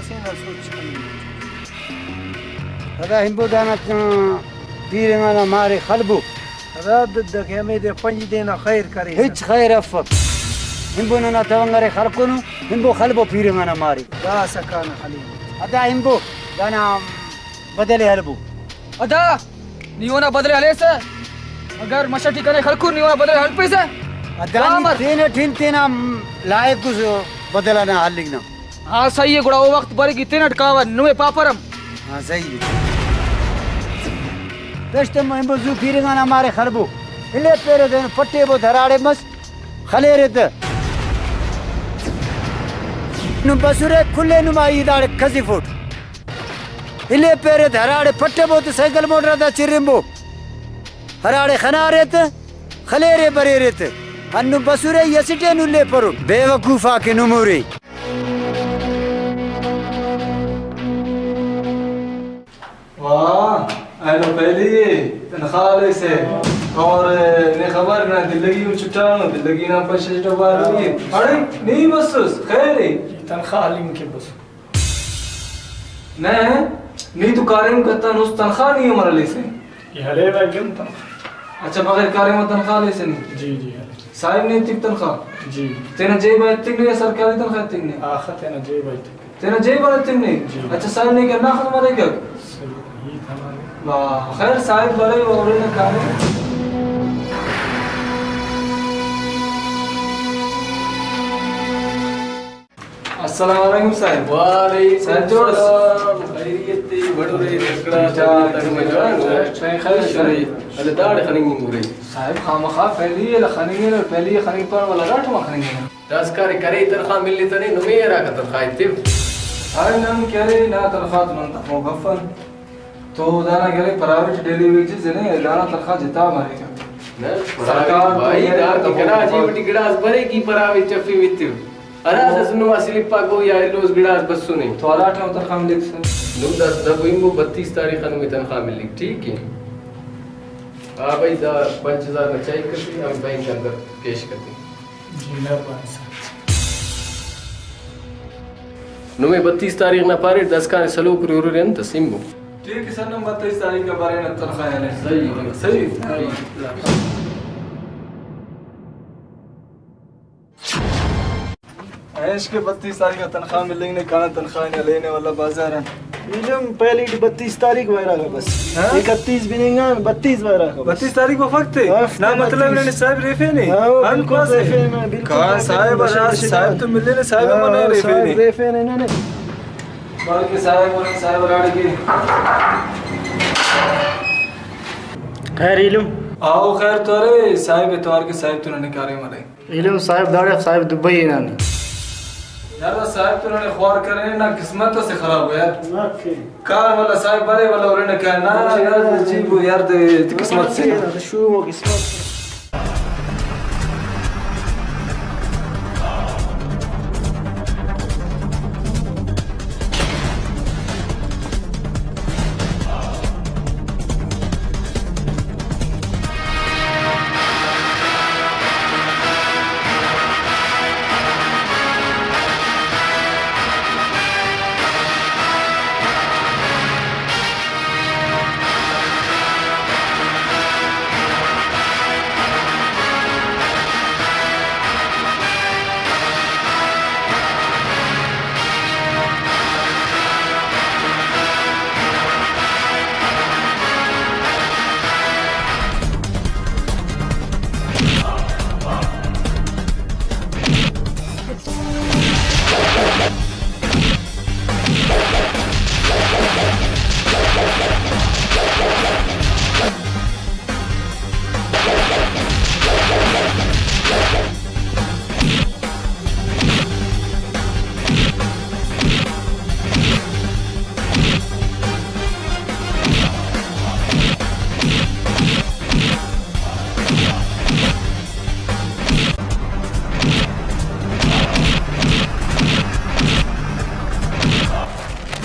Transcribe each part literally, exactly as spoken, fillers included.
تینا سوچ کننگ۔ ادا ہمبو دانا پیرنگانا مارے خلبو۔ ادا ددہ کہ ہمے دے پنچ دے نا خیر کرے۔ ہچ خیر افک۔ ہمبو ننا تونگرے خلکنو، ہمبو خلبو پیرنگانا مارے۔ داسہ کانہ خلیو۔ ادا ہمبو دانا بدلے ہلبو۔ ادا نی اونا بدلے ہلیسہ، اگر مش ٹی کنے خلکر نی اونا بدلے ہلپیسہ۔ ادا نی تینٹ ہن تینا لائق اس بدل ئنا ہلنگ نا۔ ہاں صحیح ءِ، گڑا او وخت بریک ای تینٹ کاوہ، نمے پاپرم۔ ہاں صحیح ءِ۔ دشت ہمبو زو پیرنگانا مارے خلبو۔ الیپیرے تہ پٹیبو تہ ہراڑے مس خلیرے تہ۔ نم بسرے کلے نما ای داڑے کھزفوٹ۔ الیپیرے تہ ہراڑے پٹبو تہ سائیکل موٹر آتا چرمبو۔ ہراڑے خنارے تہ خلیرے بریرے تہ۔ ہندن بسرے ای اسٹ ئے نلیپرو۔ بے وقوف آ کہ نمورے۔ واہ، اینو پہلی ءِ تنخواہ ہلیسہ۔ اور نے خبر نا دلگی ہم چٹانو، دلگی نا پنچ سد ڈبار ہوئی۔ اڑے نی بسس، خیر ءِ؟ تنخواہ ہلنگ کہ بس۔ نہ، نی تو کاریم کتنس، تنخواہ نی امر ہلیسہ؟ ای ہلیوہ ایلم تنخواہ۔ اچھا، بغیر کاریم آ تنخواہ ہلیسہ نی؟ جی، جی، ہلے۔ صاحب نے ایتک تنخواہ؟ جی۔ تینا جیب آ ایتک نے یا سرکاری تنخواہ ایتک نے؟ آخہ تینا جیب آ ایتک۔ تینا جیب آ ایتک نے؟ جی۔ اچھا، صاحب نے کہ ہندا خدمت ءِ کیک؟ صحیح، ہیت ہمارے۔ واہ، خیر صاحب بلے و اوڑے نا کاریم۔ السلام علیکم صاحب۔ وعلیکم صاحب جوڑ اس؟ السلام۔ خیریت تے بڑو رے، ٹکڑا ٹھیک ٹھاک۔ تک میں جوان۔ صحیح خیر۔ اللہ داڑے خننگ مورے۔ صاحب خامخا پہلی ءِ خننگ ءِ، پہلی ءِ خننگ پر ولا راٹ ما خننگ ءِ۔ داسکان کرے تنخواہ ملتنے، نمے ہراکا تنخواہ ایتو؟ صاحب نن کہ ارے نا تنخواہ تو نن تخوک افن۔ تو دانا کہ ارے پرائیویٹ ڈیلی ویجز نے، دانا تنخواہ جتا مریک۔ نہ، سرکار پرائیویٹ تو بھائی، کہ ارے دا کہ تخوک کنا افن۔ جیب ٹی گڑاس بریک ای پرائیویٹ چفی وتو۔ ہرا دس نما سلپ آ گو یا ایلوس گڑاس بسنے۔ تو ہرا ٹائم تنخواہ ملیک سر؟ نم داسہ دبو ہمبو بتیس تاریخ آ نمے تنخواہ ملیک، ٹھیک ہے؟ ہاں بھائی، دا پنچ ہزار نا چیک اسے ہم بینک اندر کیش کرتے۔ جی، مہربانی سر۔ نمے بتیس تاریخ نا پاریٹ داسکان سلوک رے ہرورے انت اس ہمبو۔ ٹھیک ہے سر، نم بتیس تاریخ نا پارے نا تنخواہ ہلے۔ صحیح، صحیح۔ عشق بتیس تاریخ آ تنخواہ ملنگ نے، کنا تنخواہ نے ہلینے واللہ بازار آن۔ ایلم پہلی ٹی بتیس تاریخ ویراغ بس۔ ہاں؟ اکتیس بننگ آن، بتیس ویراغ بس۔ بتیس تاریخ بفک تے؟ ہفتے نا مطلب بتیس۔ ننے صاحب ریفینے؟ ہاں، ہاں، بالکل بس۔ ریفینے، بالکل کان ریفینے۔ صاحب، بشار صاحب تو ملنے، صاحب ہاں، من صاحب ریفینے۔ ریفینے، ننے۔ بلکہ صاحب، صاحب راڑے کے۔ خیر ایلم؟ آؤ خیر تو ارے، صاحب اتوار کے صاحب تو ننے کارے ملے۔ ایلم صاحب داڑے صاحب دبئی ہنانے۔ یار صاحب تو ننے خوار کرینے، نا قسمت اسے خراب ءِ یار۔ واقعی۔ کار والا صاحب بلے والا اورے نہ کار۔ نا یار عجیب ءِ یار، دے قسمت سے۔ شوم ءِ قسمت۔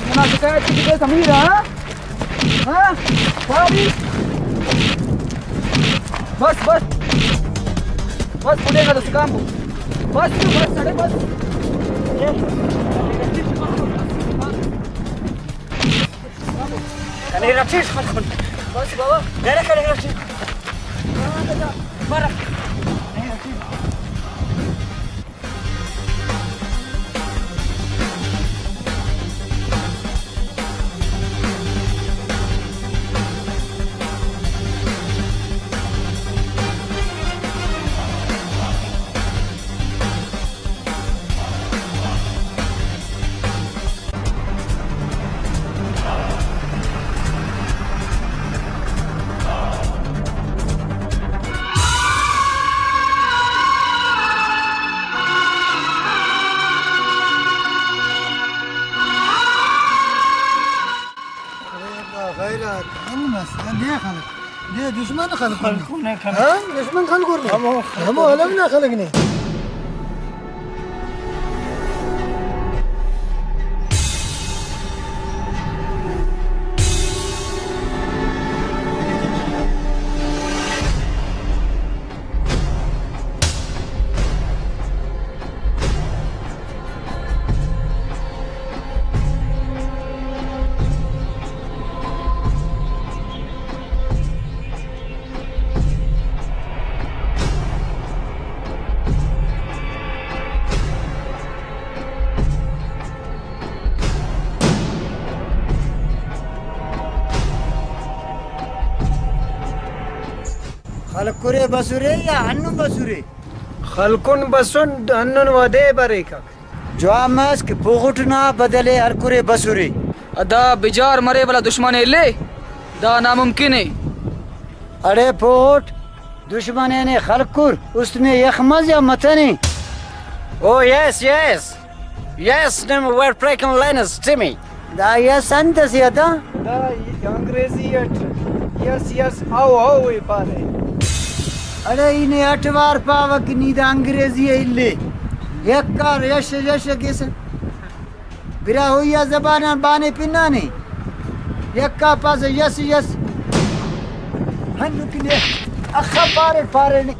ننا شکایت تے کیس امیر، ہاں؟ ہاں؟ ساری؟ بس، بس۔ بس، پڑے گا تو سکام کو۔ بس، بس، سڑے بس۔ کنے رٹیٹ خلکن۔ بس بابا۔ ڈائریکٹ کنے رٹیٹ۔ بارہ۔ خیرات، ہم مس، دے خلق، دے دشمن خلق۔ خلکونے کنے۔ ہاں، دشمن خلکونے۔ ہمو خلق۔ ہمو الم نا خلق نے۔ خلکرے بسرے یا ہندن بسرے؟ خلکن بسن، ہندن ودے بریکک۔ جواب مس کہ پغٹ نا بدلے ہلکرے بسرے۔ دا بجار مرے ولا دشمن اے الے؟ دا ناممکن اے۔ اڑے پغٹ، دشمن اے نے خلکر، است میں یخ مز یا متنے؟ او یس، یس۔ یس، نم ورپریکن لینس ٹیمی۔ دا یس انت اسے ادا؟ دا انگریزی اٹ یس، یس، او، او ءِ پارہ۔ اڑے ای نے اٹ وار پاوہ کہ نی دا انگریزی ءِ الے۔ یکار یش، یش کیسہ۔ براہوئی آ زبان آن بانے پنانے۔ یکا پاسہ یس، یس۔ ہندن کہ نے اخہ پارے، پارے نے۔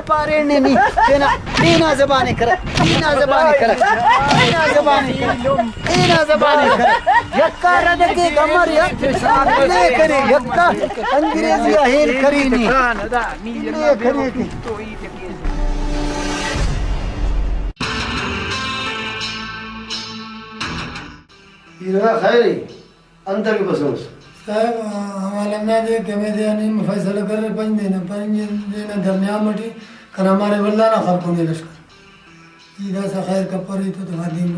پارے نے نی تینا، تینا زبان ءِ کرک، تینا زبان ءِ کرک، تینا زبان ءِ کرک، تینا زبان ءِ کرک۔ یکا رد کیک امر یا نے کرے، یکا انگریزی آ ہیل کری نی۔ نے کرے کہ۔ ایرا خیر ای۔ انتکہ بسوس؟ صاحب، حوالہ نا دے کہ ہمے دے آ نی فیصلہ کرے، پنچ دے نا، پنچ دے نا درمیان اٹی کنا مارے ولدا نا خلکونے لشکر۔ ای داسہ خیر کپر ای تو تمہا دین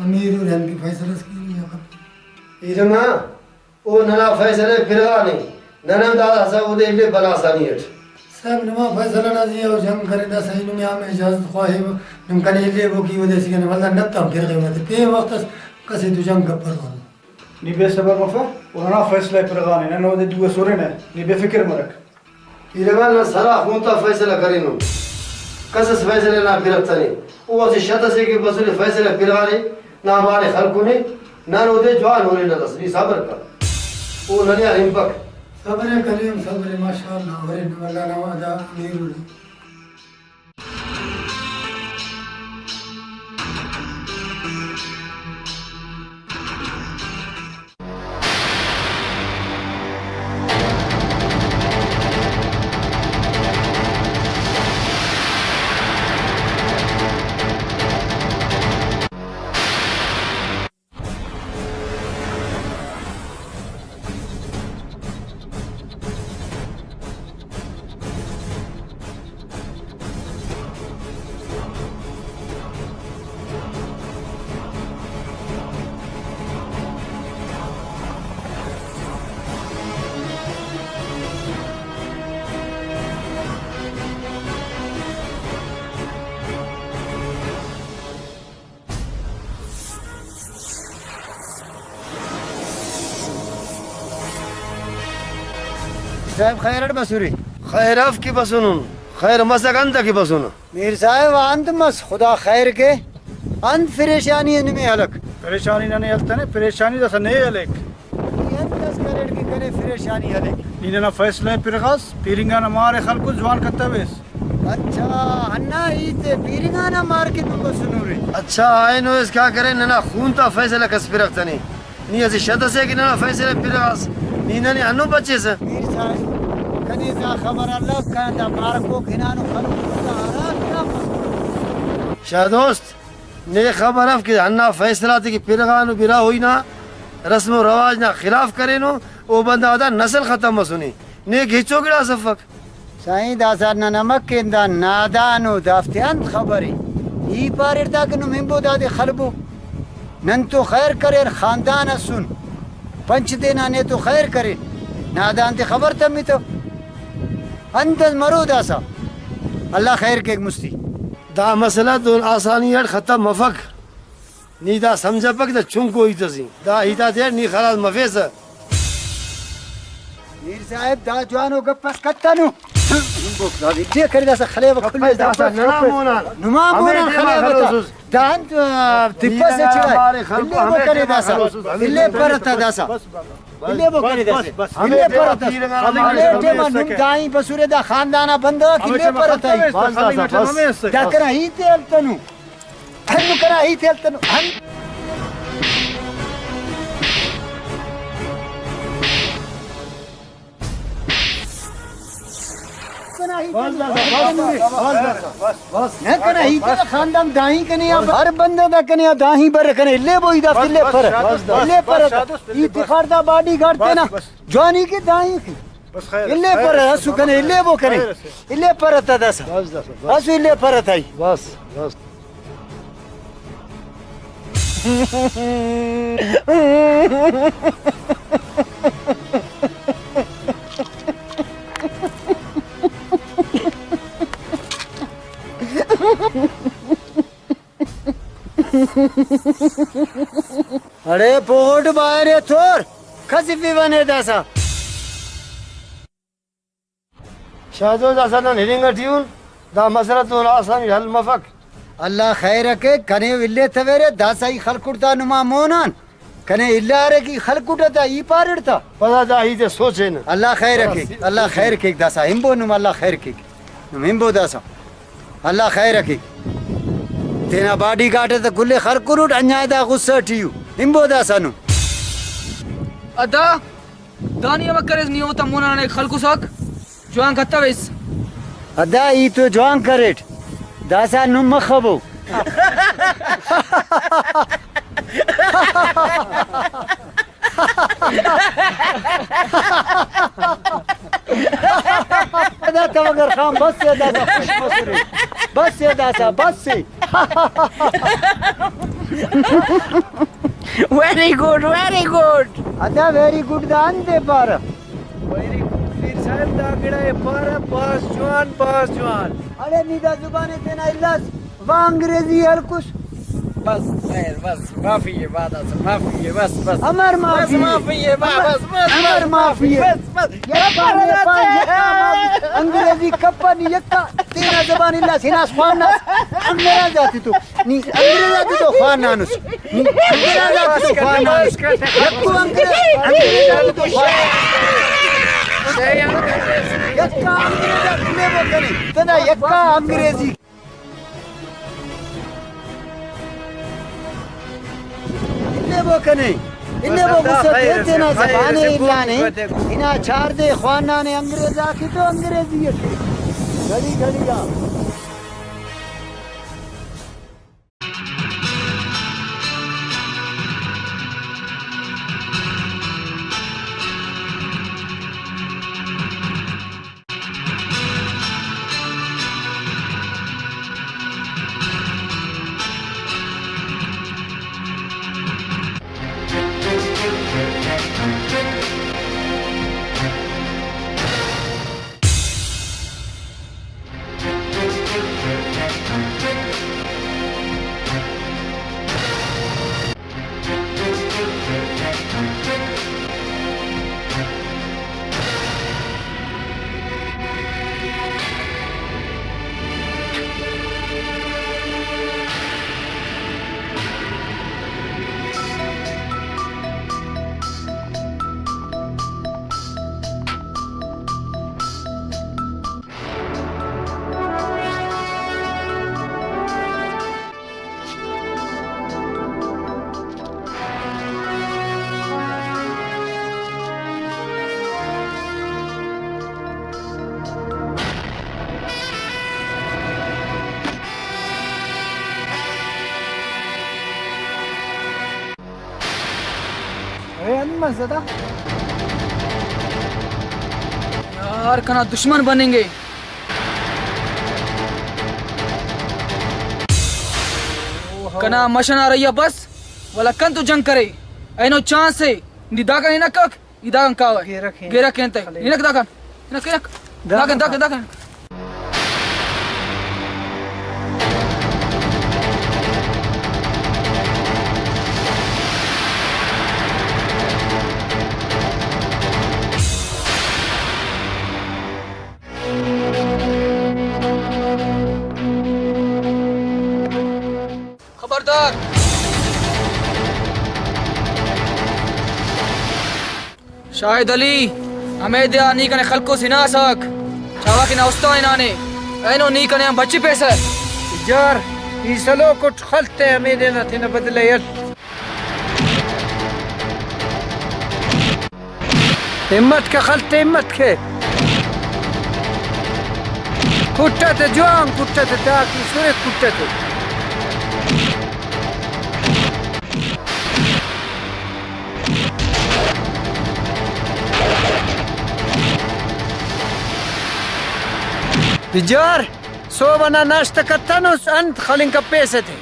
امیر اور ہم کی فیصلہ اس کی یا کپر۔ ایرما، او ننا فیصلہ پرغانے، نن ہم داسہ اودے الے بلا آسانی اٹ۔ صاحب، نما فیصلہ نا زی او جنگ کرے، داسہ ای نمے ہم اجازت خواہے، نم کنے الے بو کی اودے سی کنے ولدا نت ہم پرغے وتے۔ پین وخت اس کسے تو جنگ کپر ولدا۔ نی بے صبر مفہ، او ننا فیصلہ ءِ پرغانے، نن اودے دو ئس ہرنہ، نی بے فکر مرک۔ ایرمان نا سرا خون تا فیصلہ کرینن، کس اس فیصلہ نا پرغتنے۔ او اسہ شت اسے کہ بسنے فیصلہ پرغانے، نا مارے خلکنے، نن اودے جوان ہرنہ، بس نی صبر کر، او ننے آ ہنپک۔ صبر کریم، صبر، ماشاءاللہ، ہرنہ، اللہ نا وعدہ امیر۔ صاحب خیر اٹ بسرے؟ خیر اف کہ بسنن، خیر مسک انت کہ بسنہ۔ میر صاحب، انت مس، خدا خیر کے۔ انت فریشانی ءِ نمے ہلک؟ فریشانی ننے ہلتنے، فریشانی داسہ نے ہلیک۔ ای انت اس کریٹ کہ کنے فریشانی ہلیک؟ نی ننا فیصلہ ءِ پرغاس، پیرنگا نا مار ءِ خلکس، جوان کتویس۔ اچھا، ہندا ہیت ءِ، پیرنگا نا مار کہ نم بسنورے۔ اچھا، اینو اسکان کرے، ننا خون تا فیصلہ کس پرغ تنے۔ نی اسہ شت اسے کہ ننا فیصلہ پرغاس، نی ننے ہندن بچیسہ۔ میر صاحب، کنے دا خبر الو، کنا دا مارکوک ہنانو خلکو دا ہرا گڑا مس۔ شاہ دوست، نے خبر اف کہ ہندا فیصلہ تے کہ پرغانو، براہوئی نا رسم و رواج نا خلاف کرینو، او بندغ آتا نسل ختم مسنے، نیک ہچو گڑاس افک۔ سائیں، داسہ نن امر کین، دا نادان ءُ، دافتے انت خبر ءِ؟ ای پاریر دا کہ نم ہنبو دادے خلبو۔ نن تو خیر کریر، خاندان اسن، پنچ دے نا نے تو خیر کرے، نادان تے خبر تمتو۔ انت اس مرو داسہ، اللہ خیر کیک مستی۔ دا مسئلہ دہن آسانی اٹ ختم مفک۔ نی دا سمجھپک دا چنکو ہیت اسے۔ دا ہیت آتے نی خلاس مفیسہ۔ میر صاحب، دا جوانو گپ اس کتنو۔ دے کرے داسہ خلیوہ کھلے داسہ۔ نما مونان۔ نما مونان ہمے ٹائما خلیوہ تا۔ خلوسس۔ دا انت، آ، تپہ سے چڑائے۔ الے بو کرے داسہ۔ الے پرتا داسہ۔ الے بو کرے داسہ۔ الے پرتا۔ الے ٹائما نم دائی بسورے، دا خاندانا بندغ الے پرتا۔ بس داسہ، بس۔ دا کنا ہیت التنو۔ ہندن کنا ہیت ہلتنو، ہن-، کنا ہیت بس، بس، بس، بس، بس، بس۔ نہ کنا ہیت خاندان داہی کنے آ، ہر بندہ دا کنے آ داہی بر کنے، الے بوئی دا بس، الے بس، پر، بس، بس، الے بس، پر۔ بس، ای تخار دا باڈی گارڈ تینا۔ بس، بس۔ جوانی کے داہی کے۔ بس خیر، الے خیر پر اسے، اسو کنے، الے بو کنے۔ خیر اسے۔ الے پر تا داسا۔ بس، بس، بس۔ اسو الے پر تائی۔ بس، بس۔ اڑے پوٹ باہر تور، کھسفیوہ نے داسا۔ شاہدو، داسا نن ہننگ ٹی ان، دا مسئلہ تو آسانی حل مفک۔ اللہ خیر کے، کنے الے تویرے، داسا ای خلکٹ تا نما مونان۔ کنے الارے کہ خلکٹ تا ای پارڑ تا۔ پدا دا ہیت سوچے نا۔ اللہ خیر کے، اللہ خیر کے، داسا ہمبو نم، اللہ خیر کے۔ نم ہمبو داسا۔ اللہ خیر کے۔ تینا باڈی گارڈ تا کلے خرکروٹ، انجا دا غصہ ٹی ءُ۔ ہمبو داسا نم۔ ادا دانی امر کریس، نی اوتا مونا نے خلکساک جوان کتویس۔ ادا ای تو جوان کریٹ، داسا نم مخبو۔ ادا تو مگر خان بس سے داسا خوش مسرے۔ بس سے داسا، بس سے۔ ویری گڈ، ویری گڈ۔ ادا ویری گڈ دا انت ءِ پارہ؟ ویری گڈ میر صاحب، دا گڑا ءِ پارہ، بھاز جوان، بھاز جوان۔ اڑے نی دا زبان ءِ تینا الاس، وا انگریزی ہلکس۔ بس خیر، بس معافی ءِ، بعد اس معافی ءِ، بس، بس۔ امر معافی بس ءِ؟ معافی ءِ، بس، امر، بس، بس، امر بس، معافی ءِ؟ بس، بس۔ یکا نے پا، یکا معافی، انگریزی کپنی یکا۔ تینا زبان الاس، ہناس خواناس، انگریز آتتو، نی انگریز آتتو خوانانس، نی انگریز آتتو خوانانس، یکو انگریز، انگریز آتتو خوانانس۔ یکا انگریز آتتو لیبو کنے، تدا یکا انگریزی۔ الے بو کنے، الے بو غصہ تے تینا زبان ءِ الانے، ہنا چار دے خوانانے انگریز آ کہ تو انگریزی ءِ کہ۔ گھڑی گھڑی آ۔ زدہ۔ یار، کنا دشمن بننگ ءِ۔ کنا مش ئنا رہی آ بس، ولدا کن تو جنگ کرے۔ اینو چانس ءِ، نی داکان ہنکک، ای داکان کاوہ۔ گیرہ کین۔ گیرہ کین تہ۔ خلیل۔ ہنک داکان۔ ہنک، ہنک۔ داکان، داکان، داکان۔ خبردار! شاہد علی، ہمیدے آ نی کنے خلکوس ہناسک۔ چاواک نا استان ہنانے، اینو نی کنے آن بچفیسہ۔ یار، ای سلوک اٹ خل تے، ہمیدے نا تینا بدلہ ءِ ہل۔ ہمت کے خل تے، ہمت کے۔ کٹہ تے جوان، کٹہ تے تاکہ سرے کٹہ تے۔ بجار، صحب ئنا ناشتہ کتنس، انت خلنگ کپیسہ تے؟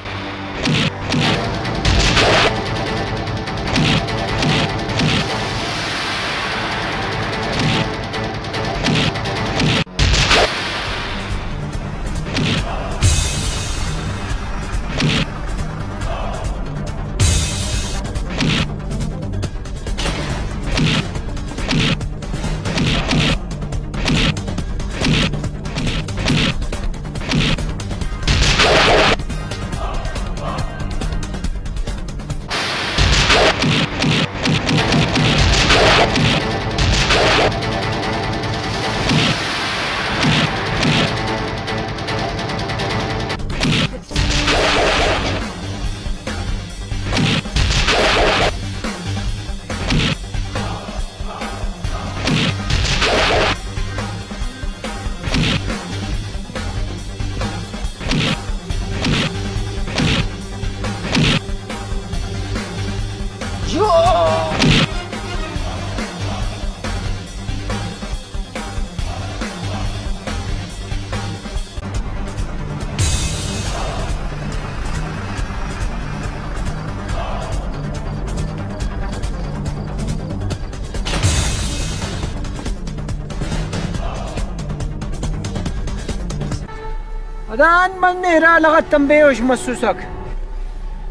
ادا آن منہ ارا لغت تم بے ہوش مسوسک۔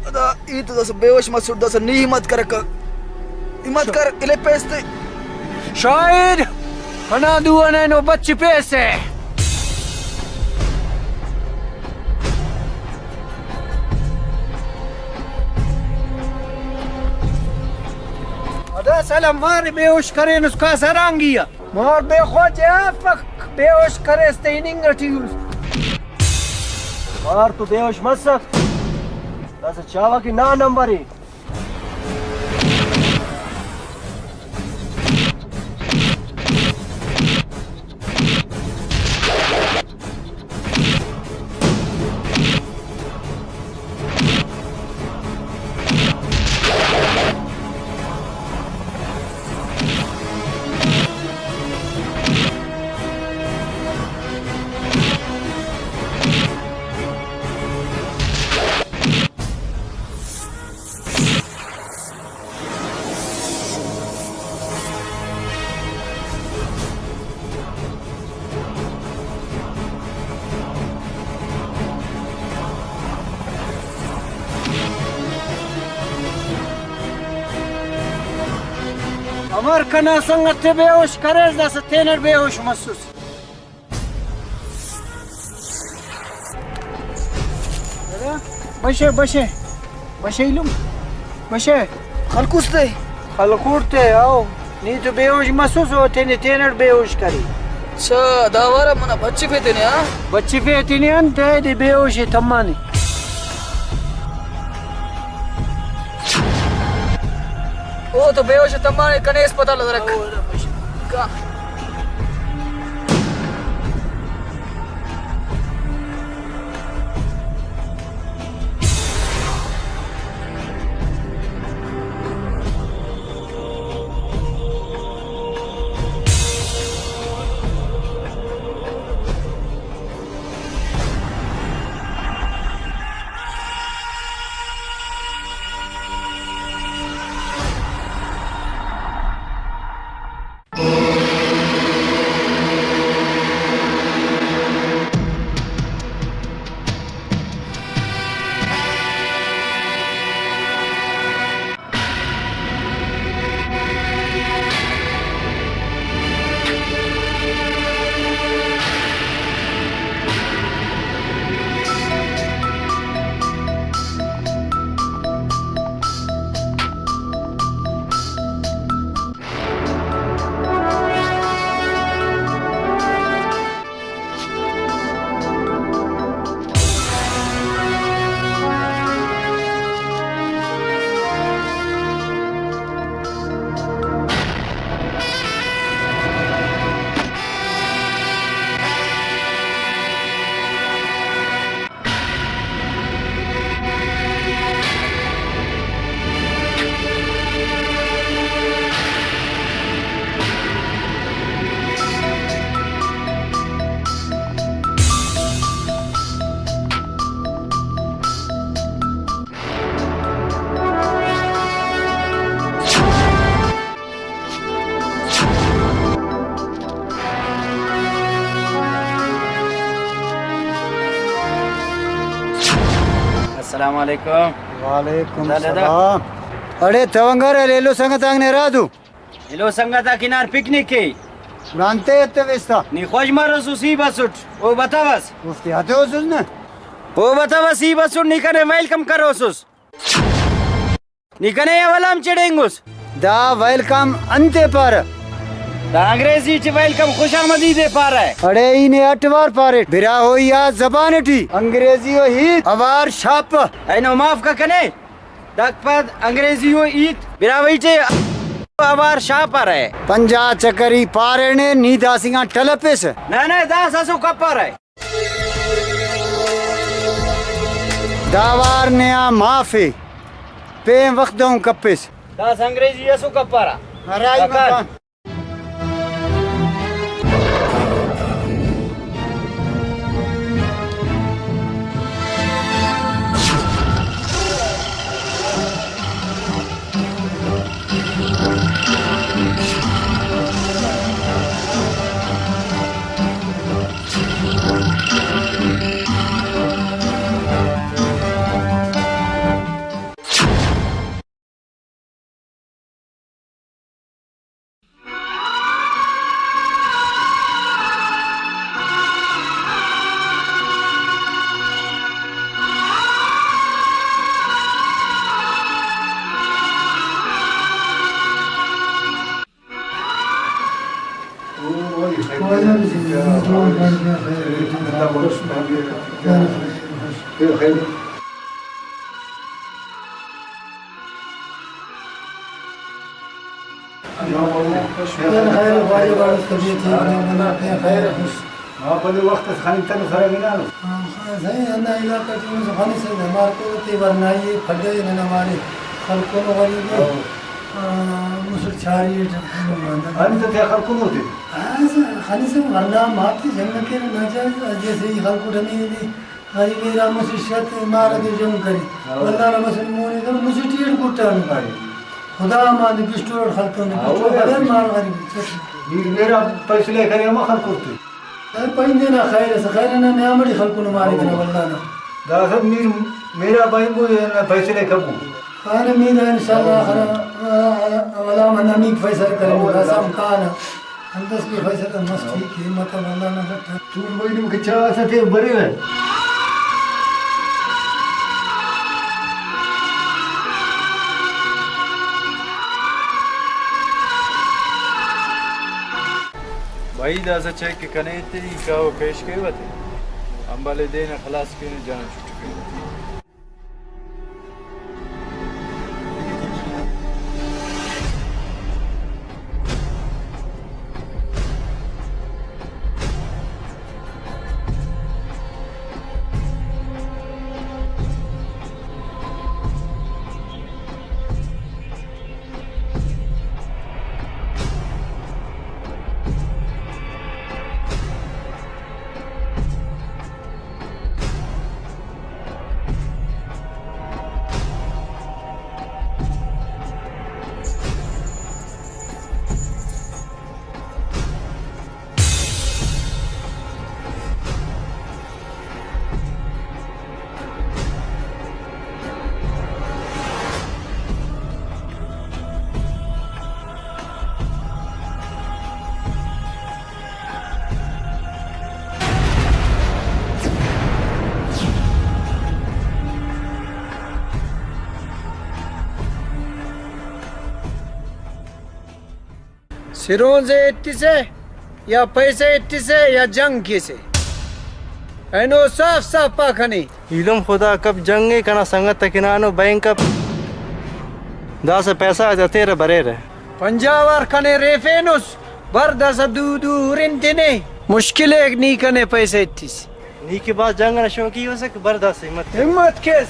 ادا ای تو داسہ بے ہوش مسٹ، داسہ نی ہمت کرکہ۔ ہمت کر، الیپیس تے۔ شاہد، کنا دو آن اینو بچفیسہ۔ ادا سلام وار بے ہوش کرینس کاسہ رانگی آ۔ مار بے خواجہ آ پک بے ہوش کریس تہ ہننگ ٹی اس۔ مار تو بے ہوش مسک، داسہ چاوہ کہ نا نمبر ءِ۔ امر کنا سنگت تے بے ہوش کریس، داسہ تینٹ بے ہوش مسس۔ بشے، بشے، بشے ایلم، بشے۔ خلکوس تے؟ خلکوٹ تے، او۔ نی تو بے ہوش مسوس، او تینے تینٹ بے ہوش کرے۔ اچھا، دا وارا منا بچفے تینے، ہاں؟ بچفے تینے انت ءِ، دے بے ہوش ءِ تمانے۔ او تو بے ہوش تمانے، کنے اسپتال درک۔ او، دا بش-، کا۔ السلام علیکم۔ وعلیکم دا، دا، دا۔ السلام۔ اڑے تونگر ایلو سنگت آنگ نے رادو۔ ایلو سنگت آک ہنار پکنک کے۔ گڑا انتے ایتویس تا؟ نی خوش مروسس ای بسٹ، او بتوس۔ اوفتے ہتوسس نا؟ او بتوس ای بسٹ، نی کنے ویلکم کروسس۔ نی کنے اول ہم چڑینگس۔ دا ویلکم انتے پارہ؟ دا انگریزی ٹی ویلکم خوش آمدید ءِ پارہ۔ اڑے ای نے اٹ وار پاریٹ، براہوئی آ زبان ٹی انگریزی و ہیت اوار شاپہ۔ اینو معاف کا کنے، داک پد انگریزی و ہیت براہوئی ٹی اوار شاپہ رہے۔ پنجاہ چکر ای پارینے، نی داسنگان ٹلپیسہ۔ نہ نہ، داسہ اسو کپارہ۔ دا وار نے آ معاف ءِ، پین وخت دہن کپیس۔ داسہ انگریزی اسو کپارہ۔ ہرائی مکان۔ خیر، خواجہ باڑس طبیعت ٹھیک نہ، بنا خیر، خوش۔ ہاں، بلے وخت اس خننگ تنس ہرا گنانو۔ ہاں، ہاں، صحیح، ہندا علاقہ ٹی ہم خنسہ، ہمار کل تے ورنائی اے، پھڈ اے، ننا مارے خلکونو غریب اے۔ ہاں۔ آ، مسڑ چھاری اٹ ہم ہندا۔ خنسہ تے خلکونو تے؟ ہاں، خنسہ ورنا ماتے جنگ کیرہ ناجائز، جیسے ای خلکوٹ ہمے دے غریب ارا مسڑ شت مار دے جنگ کرے۔ ہاں۔ ولدانا مسڑ مون ءِ کرے، مسڑ ٹی اٹ گٹانو۔ ہاں۔ خدا مان دے پسٹور اٹ خلکونے، ہاں، پسٹور او خلیر یار۔ مار غریب اے۔ میر میرا فیصلہ کرے ہمہ خلکوٹ تے۔ اے پائندے نا خیر ئسے، خیر نا نیام اٹی خلکونو مارے کنا ولدانا۔ داسہ میر میرا بھائی کو یہ نا فیصلے کبو۔ خیر میر انشاءاللہ خیر، آ، آ، ولدانا ہمیک فیصلہ کرے، داسہ ہم کانا۔ انتس کہ فیصلہ مس ٹھیک ہے، مطلب ولدانا ڈٹ۔ تو بھائی نم کہ چا اسہ تے بریرہ۔ بھائی داسہ چیک کہ کنے تے ای کاوہ پیش کیوہ تے، امبالے دے نا خلاص کینہ جان چھٹی کیوہ تے۔ سرونز ءِ ایتسہ یا پیسہ ایتسہ یا جنگ کیسہ، اینو صاف صاف پا کنے۔ ایلم خدا کپ جنگ ءِ، کنا سنگت تک ہنانو بینک اپ۔ داسہ پیسہ غاتے ہتیرہ بریرہ۔ پنجاہ وار کنے ریفینس، بر داسہ دو دو ہرن تینے۔ مشکل ءِ نی کنے پیسہ ایتس۔ نی کہ بھاز جنگ ئنا شوقی ئسے کہ بر داسہ ہمت کیس۔ ہمت کیس۔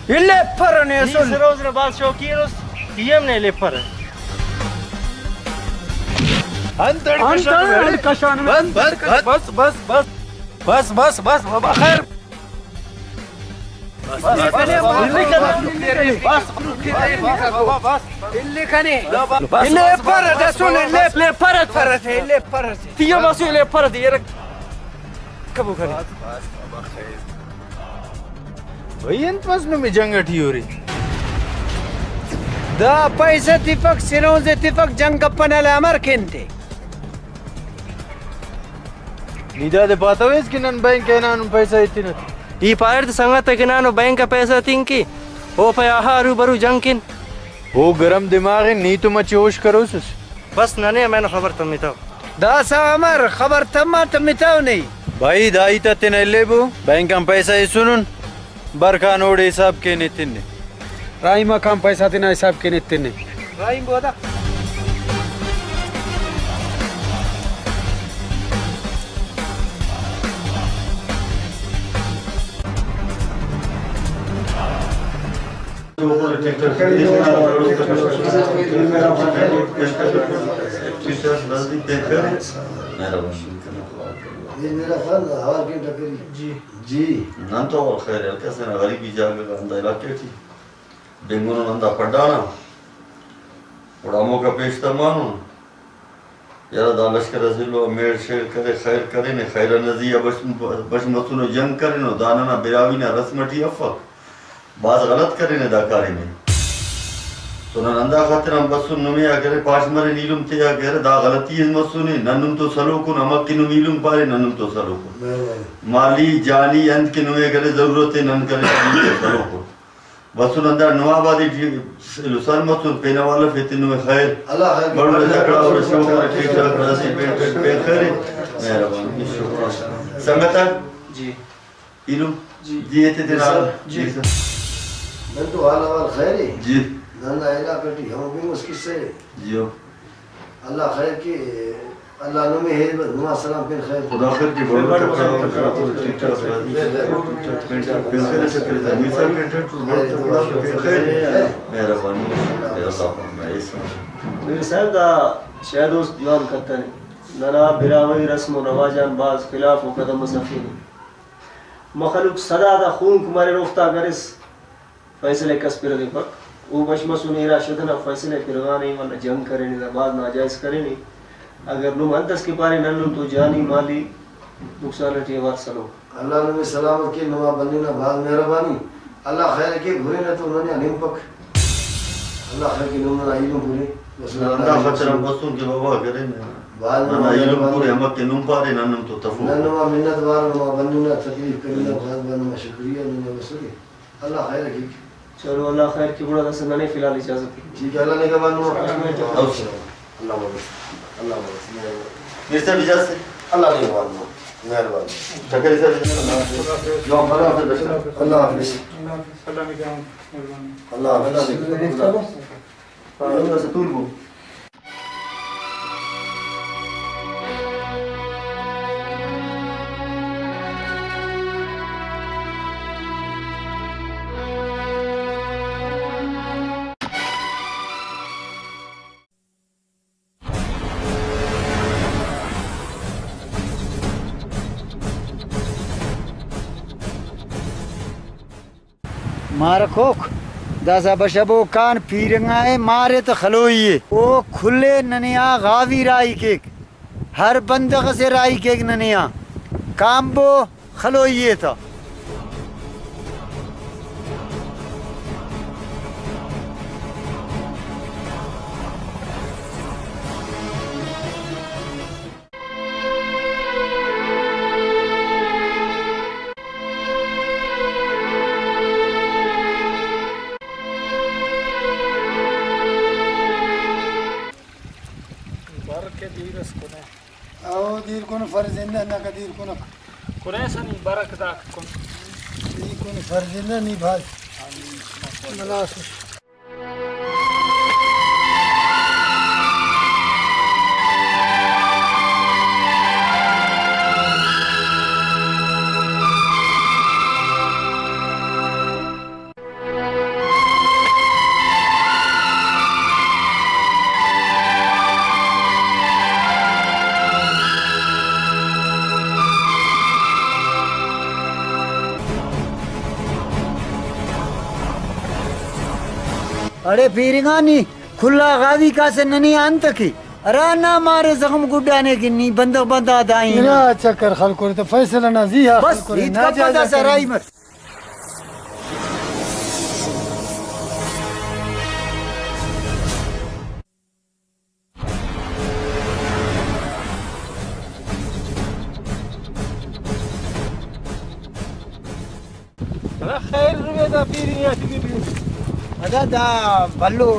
الیپرہ نے اسل۔ سروز نے بھاز شوقین اس، ای ہم نے الیپرہ۔ انت اٹ انت کشان اٹ کشان۔ بس، بس، بس، بس، بس۔ بس، بس، بس، بابا، خیر۔ بس، بس، بس، بس، بس، بس، بس، بس، بس۔ الیپرہ دسن، الیپرہ، الیپرہ۔ تیو بس، الیپرہ دی، یرک۔ کبو کنے۔ بھئی، انت مس نمے جنگ ٹی ہورے؟ دا پیسہ تفک، سرونز تفک، جنگ کپنہ، الامر کن تے۔ نی دادے پاتویس کہ نن بینک آ ہنانن پیسہ ایتنہ تے؟ ای پاریٹ تہ سنگت کہ ہنانو بینک آ پیسہ ہتنگ کہ، او پائے آہا ہرو برو جنگ کن۔ او گرم دماغ ءِ، نی تو مچے ہوش کروسس۔ بس ننے ہمینو خبر تمتو۔ داسہ امر خبر تما تمتو نے۔ بھائی، دا ہیت آ تینا الیبو، بینک آن پیسہ ایسونن، برکان اوڑے حساب کین ایتنے۔ رحیم آکان پیسہ تینا حساب کین ایتنے۔ رحیم بودا۔ جی۔ نن تو خیر ہلکس تینا غریبی جاگہ غا ہندا علاقہ ٹی بنگنن ہندا پڈانا، گڑا ہموکا پیش تمانن۔ یرا دا لشکر اس ایلو آ میڑ شیڑ کرے، خیر کرینے، خیر نا زی آ بش، بش مسنو، جنگ کرینو، دا ننا براہوئی نا رسم ٹی افک۔ بھاز غلط کرینے دا کاریم ءِ۔ تو نن ہندا خاطر آن بسن، نمے آ کہ ارے پاش مرے، ایلم تیا کہ ارے دا غلطی اس مسنے، نن نم تو سلوکن، ہمک کہ نم ایلم پارے، نن نم تو سلوکن۔ مالی، جانی، انت کہ نمے کرے ضرورت ءِ، نن کرے نم تو سلوکن۔ بسن ہندا نواب آتے ٹی ایلو سر مسن، پین حوالہ فیتے نمے خیر۔ اللہ خیر۔ بڑو جھگڑا اور شوق اور ٹھیک ٹھاک راضی پین پین پین خیر۔ مہربانی، شکر۔ سنگت آک۔ جی۔ ایلم؟ جی۔ جی، ایتے تینا حال؟ جی۔ جی سر۔ نن تو حال احوال خیر ءِ۔ جی۔ نن دا علاقہ ٹی ہمو بنگس قصہ ءِ۔ جی ہو۔ اللہ خیر کے، اللہ نمے ہیل بس، نما سلام پین خیر۔ خدا خیر کے، بڑو ٹھیک ٹھاک راضی۔ پین ٹھاک پین خیر، چکر دا میر صاحب پین ٹھاک، بڑو ٹھیک ٹھاک پین خیر۔ مہربانی۔ اللہ پاک مہربانی۔ میر صاحب دا شاید اس جوان کتنے۔ ننا براہوئی رسم و رواج آن بھاز خلاف و قدم اس ہرفینے۔ مخلوق صدا تا خونک مریر، اوفتا اگر اس فیصلہ کس پرغفک۔ او بش مسنے، ارا شد ئنا فیصلہ پرغانے، ولدا جنگ کرینے، دا بھاز ناجائز کرینے۔ اگر نم انت اس کہ پارے، نن نم تو جانی مالی نقصان ٹی اوار سلوک۔ اللہ نمے سلامت کے، نما بننگ نا بھاز مہربانی۔ اللہ خیر کے، برے نہ تو ننے آن ہنپک۔ اللہ خیر کے، نم ننا ایلم پورے۔ بس نن ہندا خاطر آن بسن کہ بابا کرے نا۔ بھاز ننا ایلم پورے، ہمک کہ نم پارے، نن نم تو تفو۔ نن نما منت وار، نما بننگ نا تکلیف کننگ نا بھاز بھاز نما شکریہ، ننے بسنے۔ اللہ خیر کے۔ چلو، اللہ خیر کے، گڑا داسہ ننے فی الحال اجازت ءِ۔ ٹھیک ہے، اللہ نگہبان نما۔ اللہ مدد، اللہ مدد، مہربانی۔ میر صاحب اجازت ءِ۔ اللہ نگہبان نما، مہربانی۔ ٹکری صاحب اجازت ءِ۔ اللہ حافظ۔ اللہ حافظ۔ اللہ نگہبان، مہربانی۔ اللہ حافظ۔ اللہ نگہبان۔ مارکوک، داسہ بشبوکان پیرنگا ءِ، مارے تہ خلوئی ءِ۔ او کھلے ننے آ غاوی راہی کیک۔ ہر بندغ ئسے راہی کیک ننے آ۔ کانبو خلوئی ءِ تہ۔ او دیر کن فرض زندہ نہ کا دیر کنک۔ قریش نی برک داک کن۔ دیر کن فرض زندہ نی بھاز۔ ملاس۔ اڑے پیرنگا نی کھلا غازی کاسہ ننے آ انت کے؟ ہرا نا مارے زخم گڈانے کہ نی بندغ بندغ آ داہی نا۔ ارا چکر خلکرے تہ فیصلہ نا زی آ بس خلکرے، ہیت کپن ناجائز داسہ اکن۔ راہی مس۔ ادا خیر روے دا پیری آ ٹی بھی۔ ادا دا بھلو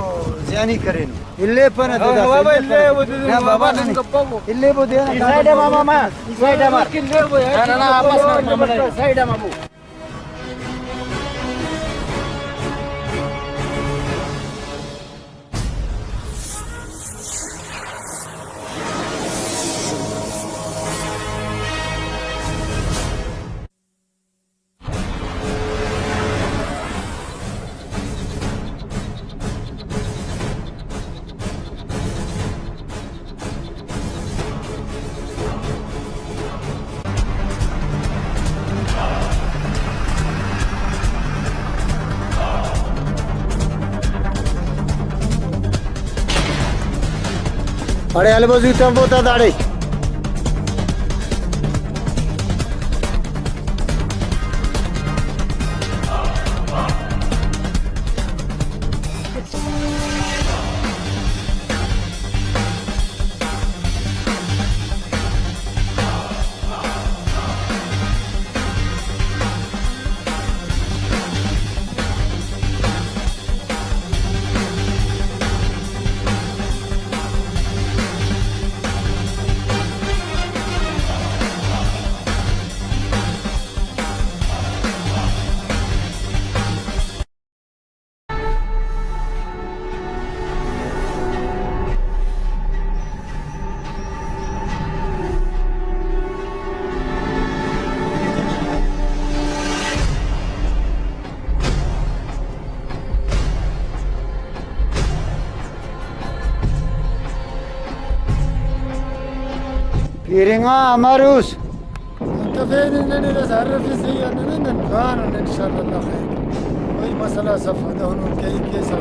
زیانی کرینو۔ الے پن ادا دا ہوا سیدھا الے پن۔ وہ دے نہ بابا بابا نہ۔ نن گپا وہ۔ الے بو دے نا۔ ای سائیڈ آ ماما ما۔ ای سائیڈ آ مار۔ الے بو یار۔ نہ، نہ، نہ، آپس میں معاملہ ہے۔ سائیڈ آ مابو۔ اڑے البو زی تمبو تا داڑے۔ پیرنگا امروس۔ تفین ننے دس ہر رفی صحیح آ ننے نن خوانن انشاءاللہ اللہ خیر۔ کوئی مسئلہ صفا دہنو کئی کیسا۔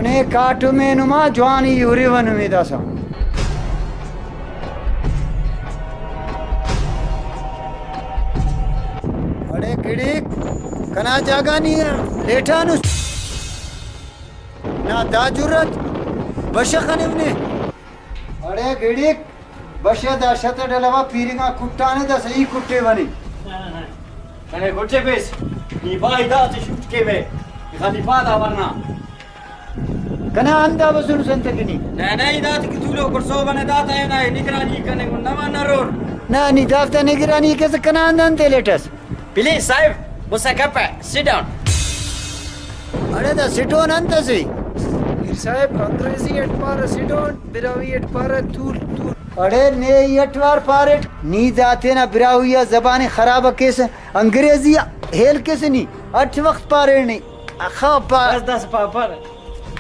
نے کاٹمے نما جوانی یوری ونمی داسا۔ اڑے گڑیک کنا جاگہ نی لیٹانس۔ نا دا جرات بشخ خنم نے۔ اڑے گڑیک بشہ دا شت اٹ الوا پیرنگا کٹانے دا صحیح کٹے بنے۔ کنے کٹے پیس، نی بھائی دا تے شوٹ کے بے، خالی پادا ورنا۔ کنا اندا بسر سنت کنی۔ نہ، نہ، ای دات کہ تولو پر سو بنے دات ہے نا، نگرانی کنے گن نہ مان نرور۔ نہ، نی دافتا نگرانی کس کنا اندن تے لیٹس۔ پلیز صاحب، مسا کپ ہے، سٹ ڈاؤن۔ اڑے دا سٹ ڈاؤن انت اسے؟ میر صاحب، انگریزی اٹ پارہ سٹ ڈاؤن، براہوئی اٹ پارہ تول، تول۔ اڑے نے ای اٹ وار پاریٹ، نی دا تینا براہوئی آ زبان ءِ خراب کیسہ، انگریزی آ ہیل کیسہ نی، اٹ وخت پاریٹ نے، اخہ پا-، بس داسہ پاپر۔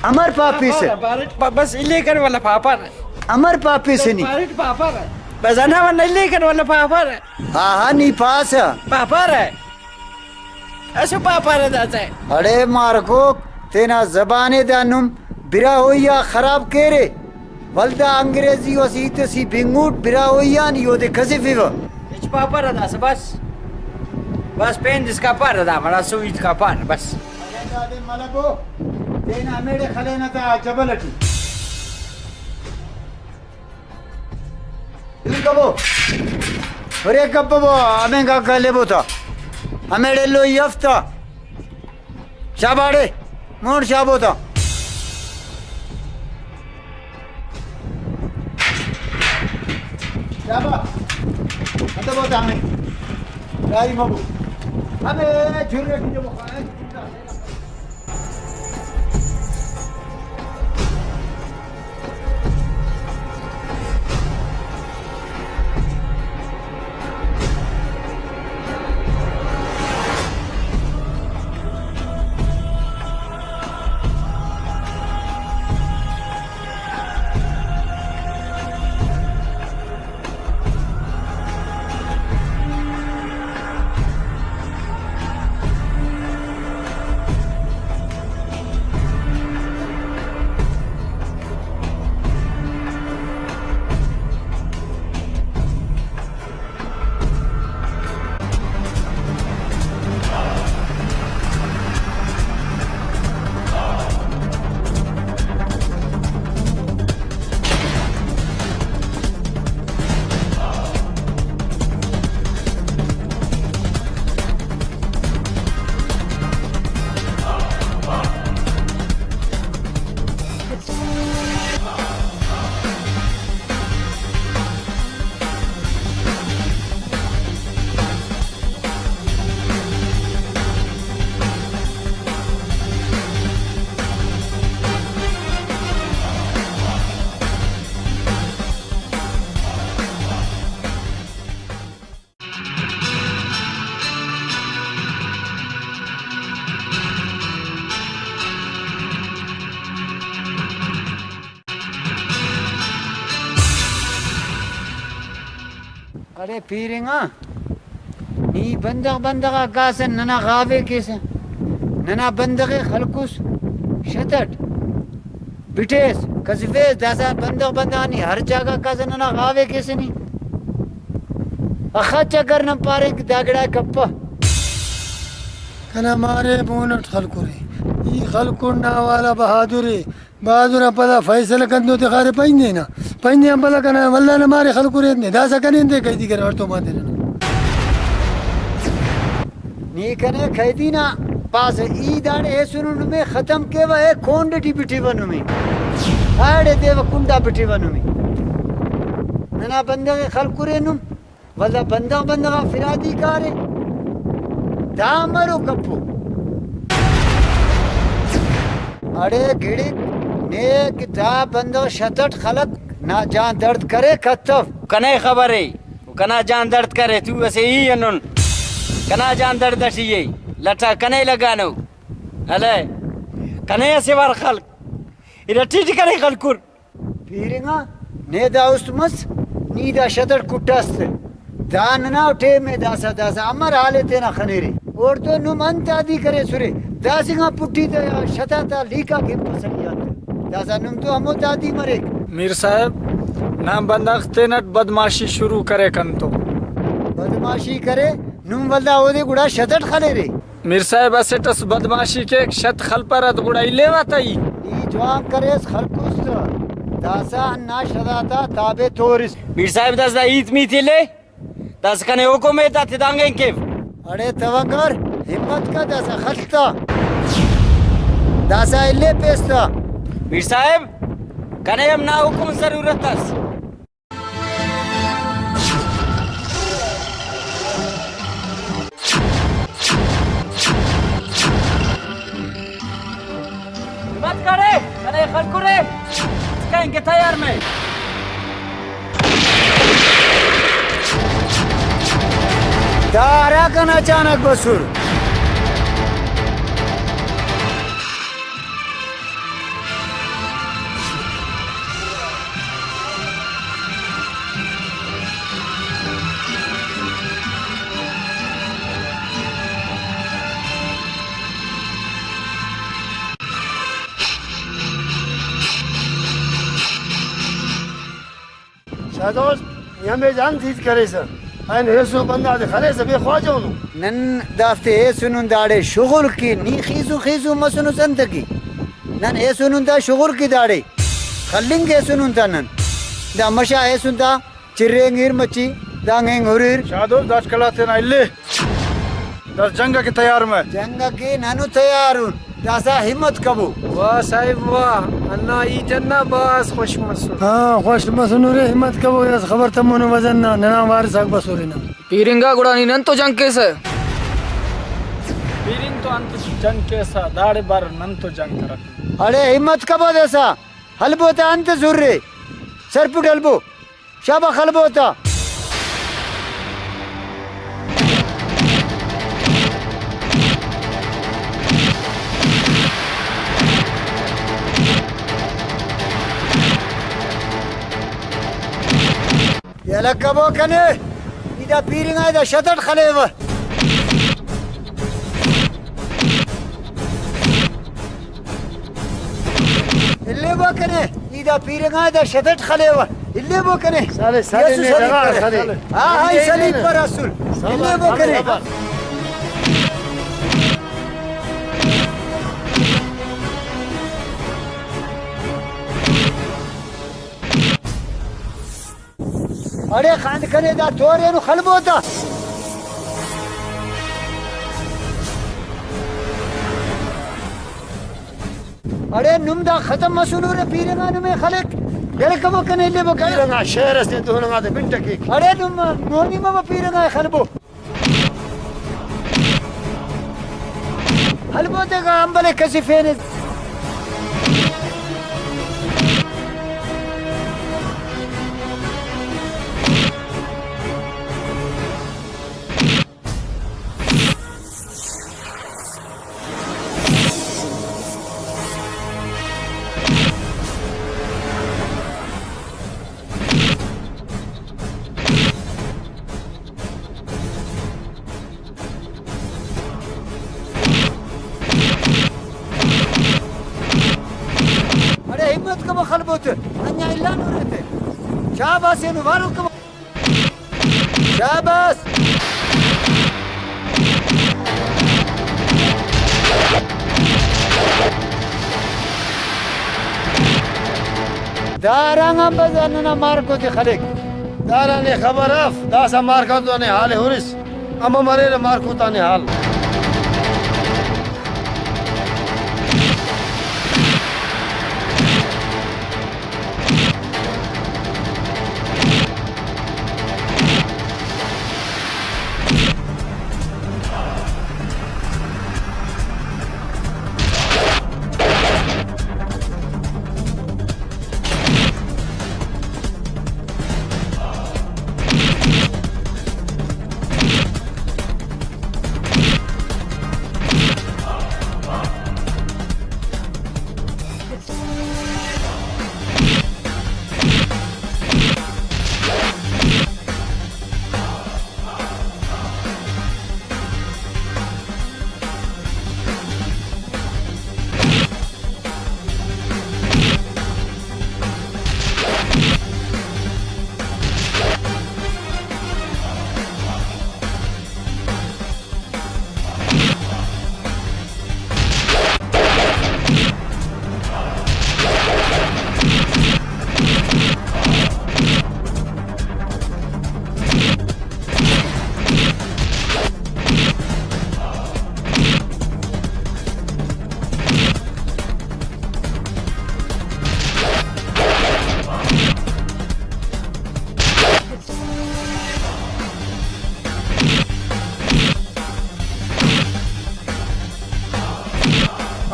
امر پاپیسہ؟ پاپر، پاریٹ، پا-، بس الیکن ولا پاپر۔ امر پاپیسہ نی؟ پاریٹ پاپر۔ بس انا ون الیکن ولا پاپر۔ ہاں ہاں، نی پاسہ۔ پاپر۔ اسو پاپارہ داسہ۔ اڑے مارکوک، تینا زبان ءِ دا نم براہوئی آ خراب کیرے، ولدا انگریزی و اسہ ہیت اس ای بنگوٹ براہوئی آن ای اودے کھسفیوہ۔ ہچ پاپارہ داسہ بس۔ بس پین دس کپارہ دا، مڑا سو ہیت کپارہ بس۔ اگہ دادے ملبو، تینا ہمیڑے خلینہ تا جبل اٹی۔ دیر کبو۔ ارے کپبو، ہمینگا گلیبو تا۔ ہمیڑے لوئی اف تا۔ شاباڑے، مون شابو تا۔ شابا، ختم ہوتا ہمیں۔ جاری مبو۔ ہمیں جھرے کی جو بخار ہے۔ اڑے پیرنگا، نی بندغ بندغ آ کاسہ ننا غاوے کیسہ، ننا بندغ ءِ خلکوس شت اٹ بٹیس کسفیس، داسہ بندغ بندغ آ نی ہر جاگہ کاسہ ننا غاوے کیسہ نی۔ اخہ چکر نن پارین کہ دا گڑا کپہ۔ کنا مارے مون اٹ خلکرے، ای خلکر نا والا بہادر ءِ۔ بہادر آن پدا فیصلہ کنتو تخارے پائندے نا۔ پائندے آن پدا کنا ولدا نا مارے خلکرے نے۔ داسہ کنے انتے قیدی کرے ہڑتوم آتے ننا۔ نی کنے قیدی نا پاسہ ای داڑے ایسونو نمے ختم کیوہ، اے کونڈ ٹی بٹیوہ نمے۔ ہاڑے تیوہ کنڈا بٹیوہ نمے۔ ننا بندغ ءِ خلکرے نم۔ ولدا بندغ بندغ آ فرادی کارے، دا مرو کپو۔ اڑے گڑک نے کہ دا بندغ شت اٹ خلک نا جان دڑد کرے کتو۔ کنے خبر ءِ، کنا جان دڑد کرے، تو اسہ ای ہنن، کنا جان دڑد اٹی ءِ، لٹا کنے لگانو۔ ہلے کنے اسہ وار خلک ارٹی ٹی کنے خلکر۔ پیرنگا، نے دا است مس، نی دا شت اٹ کٹاس تہ۔ دا ننا ٹیم ءِ، داسہ، داسہ امر حال ءِ تینا خنیرے۔ اوڑتون نم انت عادی کریسرے؟ داسنگا پٹی تہ یا شت آتا لیکاک ہنپسہ نی آن تہ۔ داسہ نم تو ہمو عادی مریک۔ میر صاحب، نا بندغ تینٹ بدمعاشی شروع کرے کنتو۔ بدمعاشی کرے، نم ولدا اودے گڑا شت اٹ خلیرے۔ میر صاحب، اسٹ اس بدمعاشی کیک، شت خلپرہ تے گڑا الیوہ تہ ای۔ ای جوان کریس خلکوس تہ، داسہ ہندا شت آتا تابع تورس۔ میر صاحب، داسہ دا ہیت میت الے، داسہ کنے حکم ءِ، داتے دانگ اینگ کیو۔ اڑے توکر، ہمت کا، داسہ خل تہ، داسہ الیپیس تہ۔ میر صاحب، کنے ہم نا حکم ضرورت اس۔ ہمت کرے، کنے خلکرے، کائیں کہ تیار میں۔ دا ہرا کنا اچانک بسر۔ شاہ دوست، نی ہمے جان ہیت کریسہ، اینو ایسو بندغ آتے خلیسہ، بے خواجہ اونو۔ نن دافتے ایسونن داڑے شغل کے، نی خیسو خیسو مسنس انت کے؟ نن ایسونن تا شغل کے داڑے، خلنگ ایسونن تا نن۔ دا مشا ایسن تا چرینگ ایر مچی، دانگ اینگ ہریر۔ شاہ دوست، داٹکلا تینا الے۔ داس جنگ کے تیار مہ۔ جنگ کے ننو تیار ان۔ داسہ ہمت کبو۔ واہ صاحب واہ، ہندا ہیت انا بھاز خوش مسر۔ ہاں، خوش مسنورے، ہمت کبو، یس خبر تمونو وزن نا، ننا وارث آک بسورے نا۔ پیرنگا گڑا نی نن تو جنگ کیسہ؟ پیرنگ تو انت جنگ کیسہ، داڑے بر نن تو جنگ کرک۔ اڑے ہمت کبو داسہ، حلبو تا انت زرے، سرپٹ حلبو۔ شاباش خلبو تا۔ یلہ کبو کنے، ای دا پیرنگا دا شتٹ خلیوہ۔ الیبو کنے، ای دا پیرنگا دا شتٹ خلیوہ۔ الیبو کنے۔ سلے، سلے، یسو نے سلیب ڈغار پر۔ سلے۔ ہاں، ہاں، ای سلیب پر اسل۔ سلے، الیبو سلے، کنے۔ سلے۔ اڑے خان کنے دا تورینو خلبو تا۔ اڑے نم دا ختم مسنو رے پیرنگا نمے خلک۔ یلہ کبو کنے الیبو کنے۔ پیرنگا شہر اسے دہننگا تے بنٹ کیک۔ اڑے نم مونی مبا پیرنگا خلبو۔ حلبو تے غا امبلے کسفینے۔ اڑے ہمت کبو خلبو تے، انیا الا نورے تے۔ شاباش اینو وارو کبو۔ شاباش۔ داڑان آن بس ننا مارکو تے خلیک۔ داڑان نے خبر اف، داسہ مارکو تو نے حال ہرس۔ امر مریرہ مارکو تا نے حال۔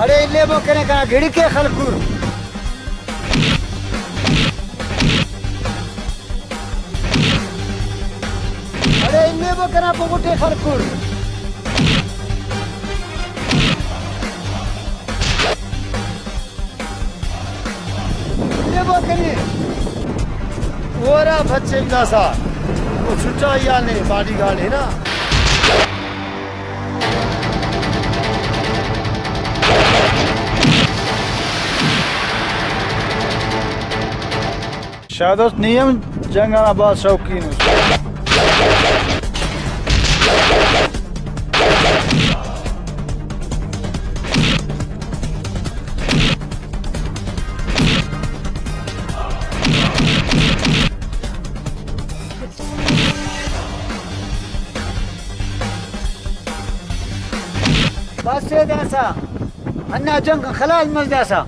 اڑے الیبو کنے کنا گڑکے خلکر۔ اڑے الیبو کنا پغٹے خلکر۔ الیبو کنے۔ اورا بچے داسا۔ او چھٹا یا نے باڈی گارڈ ہے نا۔ شاہ دوست، نی ہم جنگ انا بھاز شوقین اس۔ بس اے داسا۔ ہندا جنگ خلاص مس داسا۔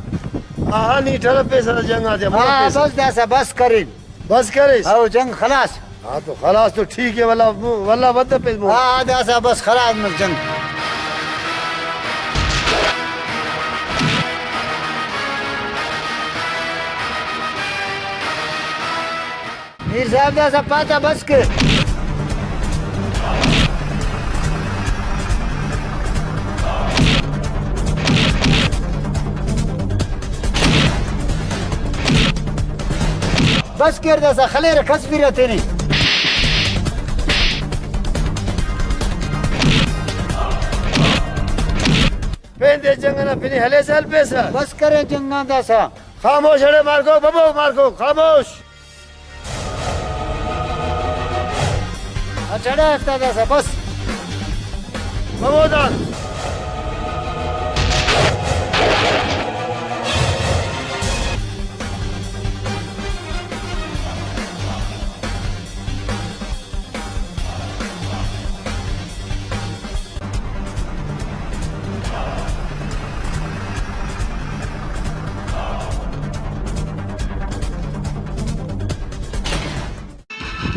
آہا، نی ٹرپیسہ دا جنگ آتیا، ہاں، ملپیسہ۔ بس داسا بس کرین۔ بس کریس؟ او، جنگ خلاص۔ ہاں تو خلاص تو ٹھیک ہے، واللہ، واللہ ودہ پیس مو۔ ہاں، داسا بس خلاص مس جنگ۔ میر صاحب داسا پاتا بس کے۔ بس کر داسا خلیرہ کس بیرہ تینے۔ پین دے جنگ ئنا پنی ہلیسہ ہلپیسہ۔ بس کرے جنگ آن داسا۔ خاموش اڑے مارکو، ببو مارکو، خاموش۔ اچھا، اڑے ہفتہ داسا بس۔ ببو دان۔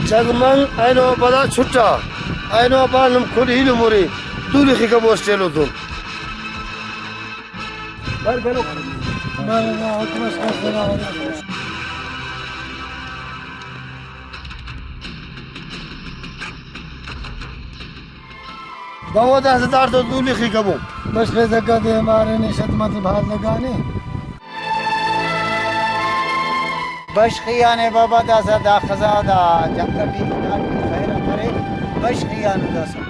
جنگ منگ اینو پدا چھٹا، اینو پدا نم کل ایلم مرے، دولخی کبو اسٹیلو تون۔ بابا داسہ داڑتو دولخی کبو۔ بشخے زکا دے مارے نے شت مت بھاز لگانے۔ بشخی آنے بابا داسہ دا خزا دا جنگ ٹی خیر کرے۔ بشخی آنے داسہ۔